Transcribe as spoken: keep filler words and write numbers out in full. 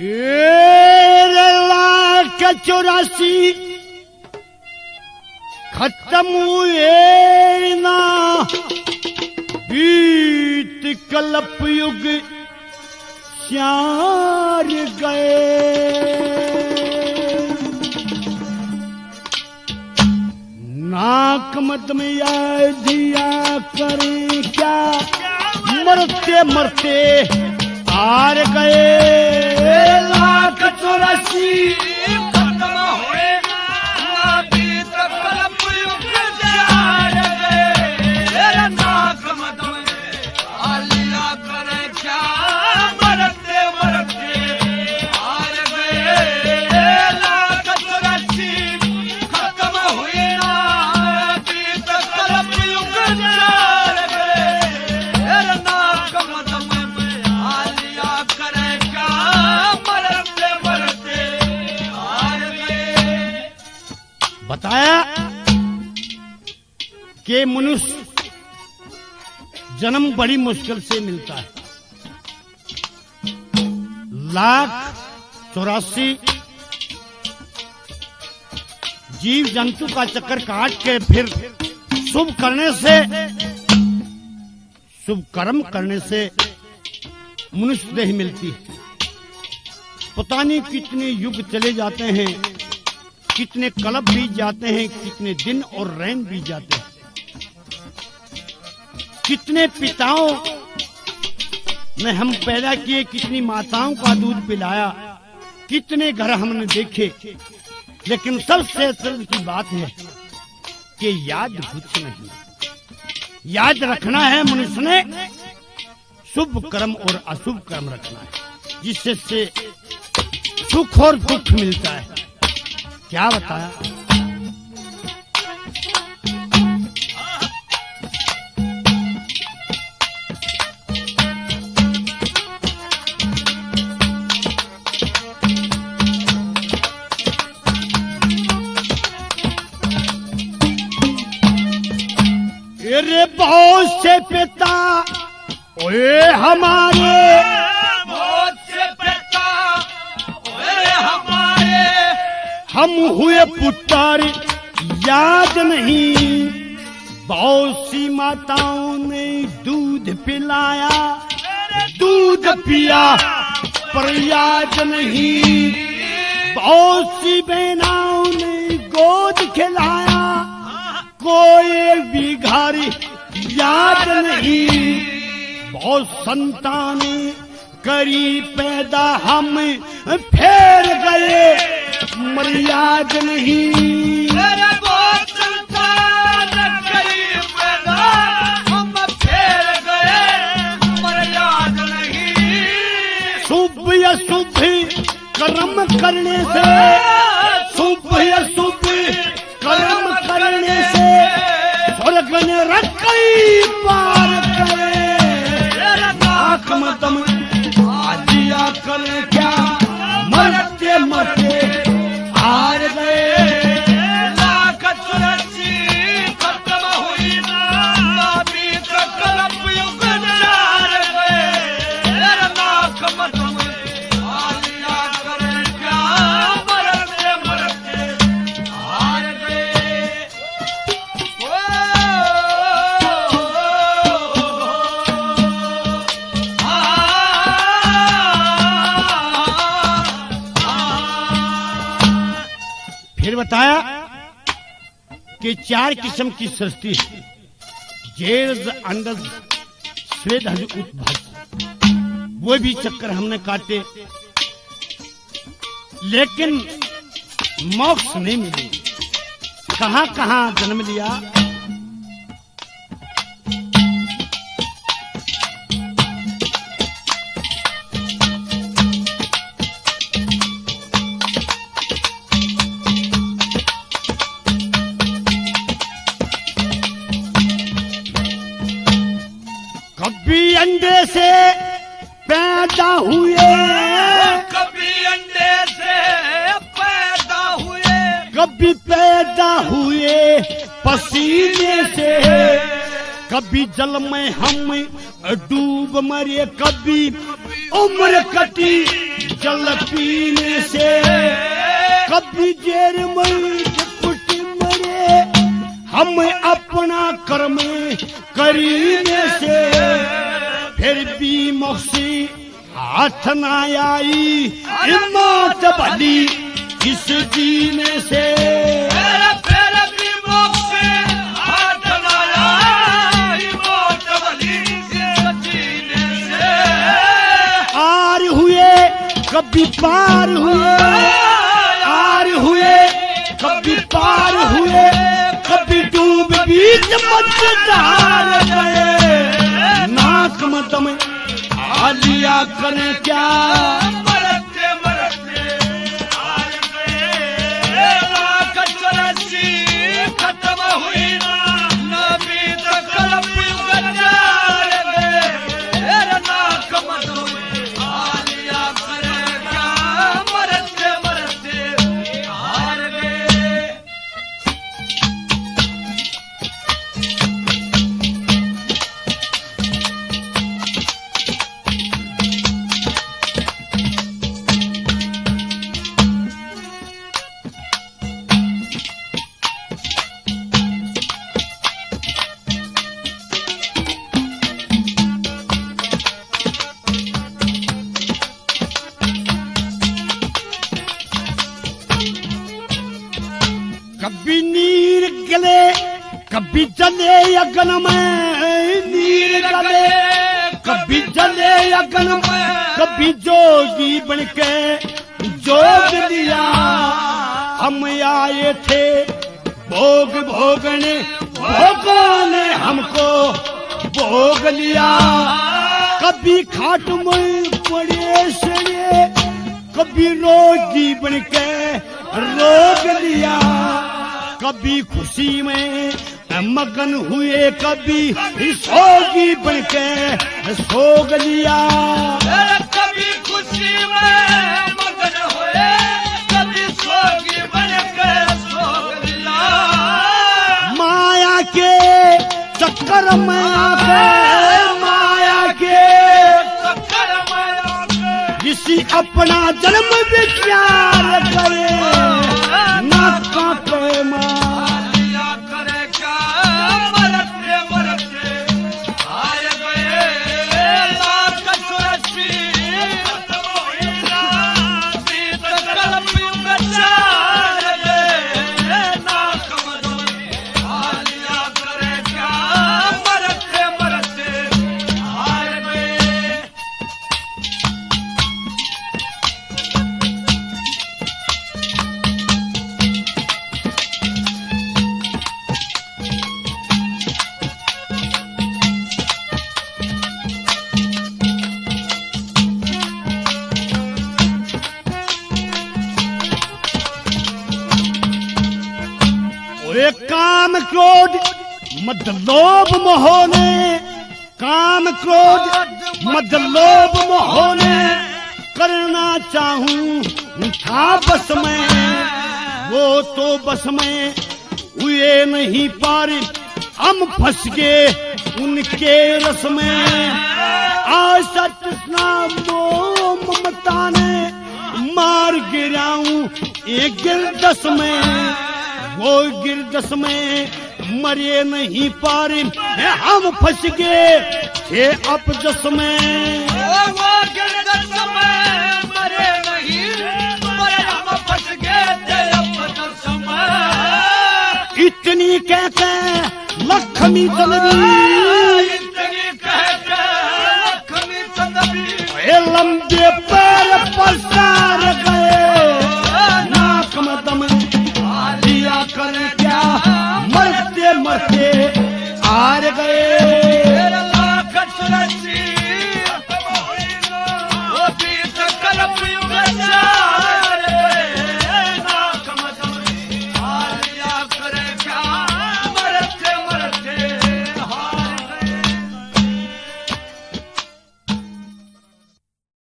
ए रे लाख चौरासी खत्म हुए ना, बीत कलप युग स्यार गए। नाक मत में याद दिया करें क्या, मरते मरते हार गए। लाख चौरासी खत्म होए ना, बीत कलप युग स्यार गए। नाक मत में आलिया करे क्या, मरते मरते हार गए। लाख चौरासी खत्म हुई ना, बीत कलप युग स्यार गए। नाक मत में आलिया करे क्या, मरते मरते हार गए। बताया कि मनुष्य जन्म बड़ी मुश्किल से मिलता है। लाख चौरासी जीव जंतु का चक्कर काट के फिर शुभ करने से, शुभ कर्म करने से मनुष्य देह मिलती है। पता नहीं कितने युग चले जाते हैं, कितने कलप बीत जाते हैं, कितने दिन और रैन बीत जाते हैं। कितने पिताओं ने हम पैदा किए, कितनी माताओं का दूध पिलाया, कितने घर हमने देखे, लेकिन सबसे अचरज की बात है कि याद कुछ नहीं। याद रखना है मनुष्य ने, शुभ कर्म और अशुभ कर्म रखना है, जिससे से सुख और दुख मिलता है। क्या बताया? अरे बहुत से पिता ओए हमारे, बहुत से पिता ओए हमारे, हम हुए पुत्र याद नहीं। बहुत सी माताओं ने दूध पिलाया, दूध पिया पर याद नहीं। बहुत सी बहनाओं ने गोद खिलाया, कोई भी घर याद नहीं। बहुत संतान करी पैदा हम फेर गए, मर याद नहीं। मेरे बहुत संतान करी पैदा हम फेर गए, मर याद नहीं। शुभ अशुभ कर्म करने से, शुभ अशुभ कर्म करने से स्वर्ग नरक कई पार करे। नाक मत में आलिया कर क्या, मरते मरते हार गए। लाख चौरासी खत्म हुई ना, बीत कलप युग स्यार गए। नाक मत में आलिया कर क्या, मरते मरते हार गए। ओ, आ, आ, फिर बताया कि चार किस्म की सृष्टि है, जेरज, अंडज, स्वेदज, उद्भज। वो भी चक्कर हमने काटे, लेकिन मोक्ष नहीं मिले। कहाँ कहाँ जन्म लिया। कभी अंडे से पैदा हुए, कभी अंडे से पैदा हुए, कभी पैदा हुए पसीने से, कभी जल में हम डूब मरे, कभी उम्र कटी जल पीने से। कभी जेर में लिपट मरे हम अपना कर्म करीने से, फिर भी मोक्ष हाथ ना आई मौत भली इस जीने से। फिर भी मोक्ष हाथ ना आई मौत भली इस जीने से। आर हुए कभी पार हुए, आर हुए कभी पार हुए, कभी डूब बीच मझधार गए। नाक में दम आ लिया करें क्या? मरते मरते हार गए। लाख चौरासी खत्म हुई ना, नबी तो कलम गुजार गए। तेरा नाक में दम आ लिया करें क्या? मरते मरते हार गए। कभी नीर गले, कभी जले अगन में, नीर गले, कभी जले अगन में, कभी जोगी बन के जोग लिया। हम आए थे भोग भोगने, भोगों ने हमको भोग लिया। कभी खाट में पड़े सड़े, कभी रोगी बन के रोग लिया। कभी खुशी में मगन हुए, कभी सोगी बन के सोग लिया। कभी खुशी में मगन हुए, कभी सोगी बन के सोग लिया। माया के चक्कर में आके, माया के चक्कर में आके इसी अपना जन्म विचार करे। ना काटे माया। करे क्या मरते मरते हार गए। लाख चौरासी खत्म हुई ना, बीत कलम गुजार गए। ना कमजोर हालिया करे क्या मरते मरते हार गए। ओए काम क्रोध मद लोभ मोह ने, काम क्रोध मद लोभ मोह ने करना चाहूं था बस में, वो तो बस में हुए नहीं पार, हम फंस गए उनके रस में। आशा तृष्णा मोह ममता ने मार गिराऊं एक गिरदस में, वो गिरदस में मरे नहीं पार, हम फंस गए थे अपजस में। वो गिरदस में मरे नहीं पार, हम फंस गए थे अपजस में। इतनी कहते लक्ष्मी चल रही